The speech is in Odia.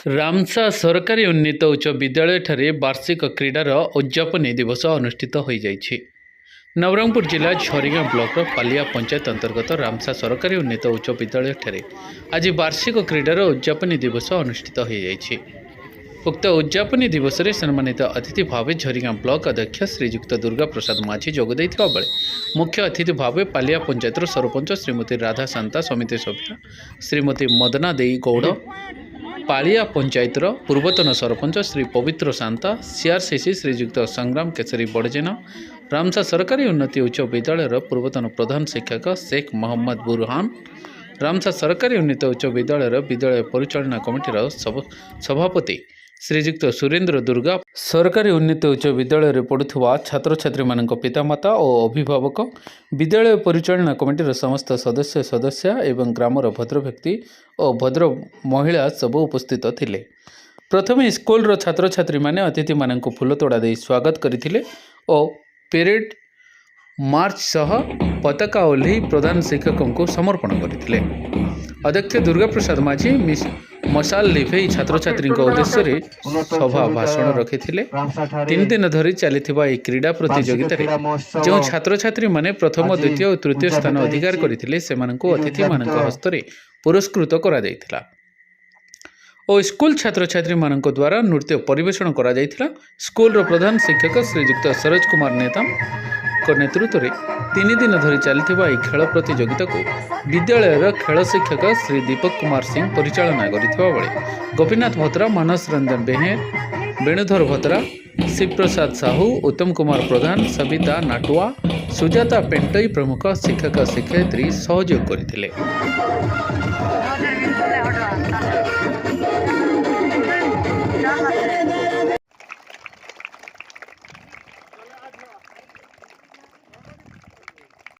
ରାମସା ସରକାରୀ ଉନ୍ନୀତ ଉଚ୍ଚ ବିଦ୍ୟାଳୟଠାରେ ବାର୍ଷିକ କ୍ରୀଡ଼ାର ଉଦ୍ଯାପନୀ ଦିବସ ଅନୁଷ୍ଠିତ ହୋଇଯାଇଛି। ନବରଙ୍ଗପୁର ଜିଲ୍ଲା ଝରିଗାଁ ବ୍ଲକର ପାଲିଆ ପଞ୍ଚାୟତ ଅନ୍ତର୍ଗତ ରାମସା ସରକାରୀ ଉନ୍ନୀତ ଉଚ୍ଚ ବିଦ୍ୟାଳୟଠାରେ ଆଜି ବାର୍ଷିକ କ୍ରୀଡ଼ାର ଉଦ୍ଯାପନୀ ଦିବସ ଅନୁଷ୍ଠିତ ହୋଇଯାଇଛି। ଉକ୍ତ ଉଦ୍ଯାପନୀ ଦିବସରେ ସମ୍ମାନିତ ଅତିଥି ଭାବେ ଝରିଗାଁ ବ୍ଲକ ଅଧ୍ୟକ୍ଷ ଶ୍ରୀଯୁକ୍ତ ଦୁର୍ଗା ପ୍ରସାଦ ମାଝୀ ଯୋଗ ଦେଇଥିବା ବେଳେ ମୁଖ୍ୟ ଅତିଥି ଭାବେ ପାଲିଆ ପଞ୍ଚାୟତର ସରପଞ୍ଚ ଶ୍ରୀମତୀ ରାଧା ଶାନ୍ତା, ସମିତି ସଭ୍ୟା ଶ୍ରୀମତୀ ମଦନା ଦେଇ ଗୌଡ଼, ପାଳିଆ ପଞ୍ଚାୟତର ପୂର୍ବତନ ସରପଞ୍ଚ ଶ୍ରୀ ପବିତ୍ର ଶାନ୍ତା, ସିଆର୍ସିସି ଶ୍ରୀଯୁକ୍ତ ସଂଗ୍ରାମ କେଶରୀ ବଡ଼ଜେନା, ରାମସା ସରକାରୀ ଉନ୍ନତି ଉଚ୍ଚ ବିଦ୍ୟାଳୟର ପୂର୍ବତନ ପ୍ରଧାନ ଶିକ୍ଷକ ଶେଖ ମହମ୍ମଦ ବୁରହାନ, ରାମସା ସରକାରୀ ଉନ୍ନୀତ ଉଚ୍ଚ ବିଦ୍ୟାଳୟର ବିଦ୍ୟାଳୟ ପରିଚାଳନା କମିଟିର ସଭାପତି ଶ୍ରୀଯୁକ୍ତ ସୁରେନ୍ଦ୍ର ଦୁର୍ଗା, ସରକାରୀ ଉନ୍ନୀତ ଉଚ୍ଚ ବିଦ୍ୟାଳୟରେ ପଢ଼ୁଥିବା ଛାତ୍ରଛାତ୍ରୀମାନଙ୍କ ପିତାମାତା ଓ ଅଭିଭାବକ, ବିଦ୍ୟାଳୟ ପରିଚାଳନା କମିଟିର ସମସ୍ତ ସଦସ୍ୟ ସଦସ୍ୟା ଏବଂ ଗ୍ରାମର ଭଦ୍ରବ୍ୟକ୍ତି ଓ ଭଦ୍ର ମହିଳା ସବୁ ଉପସ୍ଥିତ ଥିଲେ। ପ୍ରଥମେ ସ୍କୁଲର ଛାତ୍ରଛାତ୍ରୀମାନେ ଅତିଥିମାନଙ୍କୁ ଫୁଲତୋଡ଼ା ଦେଇ ସ୍ୱାଗତ କରିଥିଲେ ଓ ପେରେଡ୍ ମାର୍ଚ୍ଚ ସହ ପତାକା ଓହ୍ଲେଇ ପ୍ରଧାନ ଶିକ୍ଷକଙ୍କୁ ସମର୍ପଣ କରିଥିଲେ। ଅଧ୍ୟକ୍ଷ ଦୁର୍ଗାପ୍ରସାଦ ମାଝୀ ମଶାଲ ଲିଭେଇ ଛାତ୍ରଛାତ୍ରୀଙ୍କ ଉଦ୍ଦେଶ୍ୟରେ ସଭା ଭାଷଣ ରଖିଥିଲେ। 3 ଦିନ ଧରି ଚାଲିଥିବା ଏହି କ୍ରୀଡ଼ା ପ୍ରତିଯୋଗିତାରେ ଯେଉଁ ଛାତ୍ରଛାତ୍ରୀମାନେ ପ୍ରଥମ, ଦ୍ୱିତୀୟ ଓ ତୃତୀୟ ସ୍ଥାନ ଅଧିକାର କରିଥିଲେ, ସେମାନଙ୍କୁ ଅତିଥିମାନଙ୍କ ହସ୍ତରେ ପୁରସ୍କୃତ କରାଯାଇଥିଲା ଓ ସ୍କୁଲ ଛାତ୍ରଛାତ୍ରୀମାନଙ୍କ ଦ୍ୱାରା ନୃତ୍ୟ ପରିବେଷଣ କରାଯାଇଥିଲା। ସ୍କୁଲର ପ୍ରଧାନ ଶିକ୍ଷକ ଶ୍ରୀଯୁକ୍ତ ସରୋଜ କୁମାର ନେତାମଙ୍କ ନେତୃତ୍ୱରେ 3 ଦିନ ଧରି ଚାଲିଥିବା ଏହି ଖେଳ ପ୍ରତିଯୋଗିତାକୁ ବିଦ୍ୟାଳୟର ଖେଳ ଶିକ୍ଷକ ଶ୍ରୀ ଦୀପକ କୁମାର ସିଂ ପରିଚାଳନା କରିଥିବା ବେଳେ ଗୋପୀନାଥ ଭଦ୍ରା, ମାନସ ରଞ୍ଜନ ବେହେର, ବେଣୁଧର ଭଦ୍ରା, ଶିବପ୍ରସାଦ ସାହୁ, ଉତ୍ତମ କୁମାର ପ୍ରଧାନ, ସବିତା ନାଟୁଆ, ସୁଜାତା ପେଣ୍ଟଇ ପ୍ରମୁଖ ଶିକ୍ଷକ ଶିକ୍ଷୟିତ୍ରୀ ସହଯୋଗ କରିଥିଲେ।